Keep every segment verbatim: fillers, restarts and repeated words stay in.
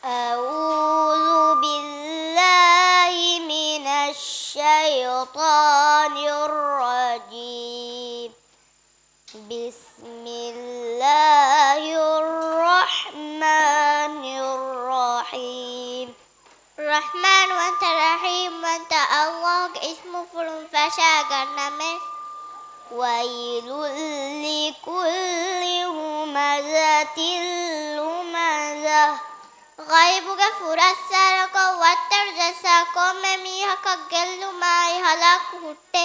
أعوذ بالله من الشيطان الرجيم. بسم الله الرحمن الرحيم. ރަޙްމާންވަންތަ ރަޙީމްވަންތަ ﷲގެ އިސްމުފުޅުން ފަށާގަންނަމޭ. ويل لكل همزة لمزة. ޣައިބުގެ ފުރައްސާރަކޮށް ވައްތަރު ޖައްސާ ކޮންމެ މީހަކަށް ގެއްލުމާއި ހަލާކު ހުއްޓޭ.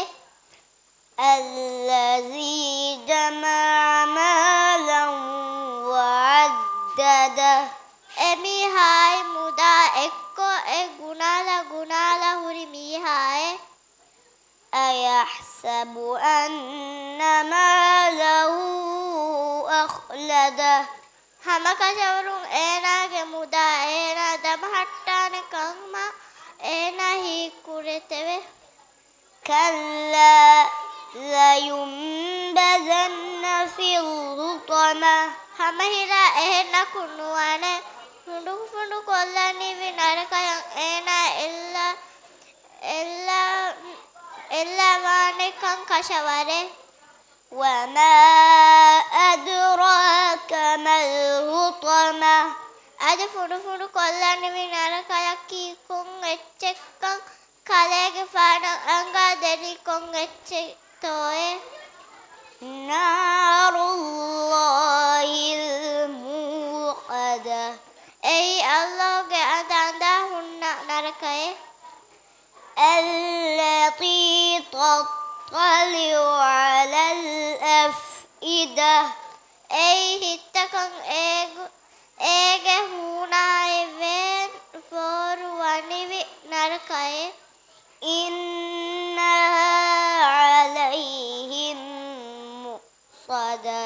الذي جمع مالا وعدده. އެމީހާއި މުދާ އެއްކޮށް އެ ގުނާލަ ގުނާލަ ހުރި މީހާއޭ. أيحسب أن ماله أخلده. ހަމަކަށަވަރުން އޭނާގެ މުދާ އޭނާ ދަމަހައްޓާނެ ކަމަށް އޭނާ ހީކުރެތެވެ. كلا لينبذن في الحطمة. ހަމަހިރާ އެހެންނަކު ނުވާނެ. ފުނޑުފުނޑު ކޮށްލަނިވި ނަރަކަޔަށް އޭނާ އެއްލާ، އެއްލާ، އެއްލާވާނެކަން ކަށަވަރޭ. وما أدراك ما الحطمة. އަދި ފުނޑުފުނޑު ކޮށްލަނިވި ނަރަކަޔަކީ ކޮން އެއްޗެއްކަން ކަލޭގެފާނަށް އަނގާދެނީ ކޮން އެއްޗެއްތޯއޭ؟ نار الله الموقدة. އެއީ ﷲގެ އަނދަ އަނދާ ހުންނަ ނަރަކައެއް. التي تطلع على الأفئدة. އެއީ ހިތްތަކަށް އޭގު-، އޭގެ ހޫނާއި ވޭން ފޯރު ވަނިވި ނަރަކައެއް. إنها عليهم مؤصدة.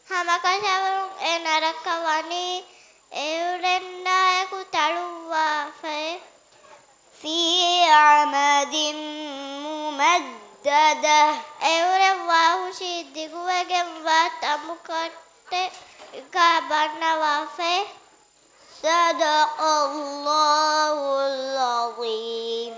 ހަމަކަށަވަރުން އެ ނަރަކަ ވަނީ އެއުރެންނާއެކު ތަޅުއްވާފައެވެ. في عمد ممددة. އެއުރެން ވާހުށީ ދިގުވެގެންވާ ތަނބުކައްޓެއްގަ ބަންނަވާފައެވެ. صدق الله العظيم.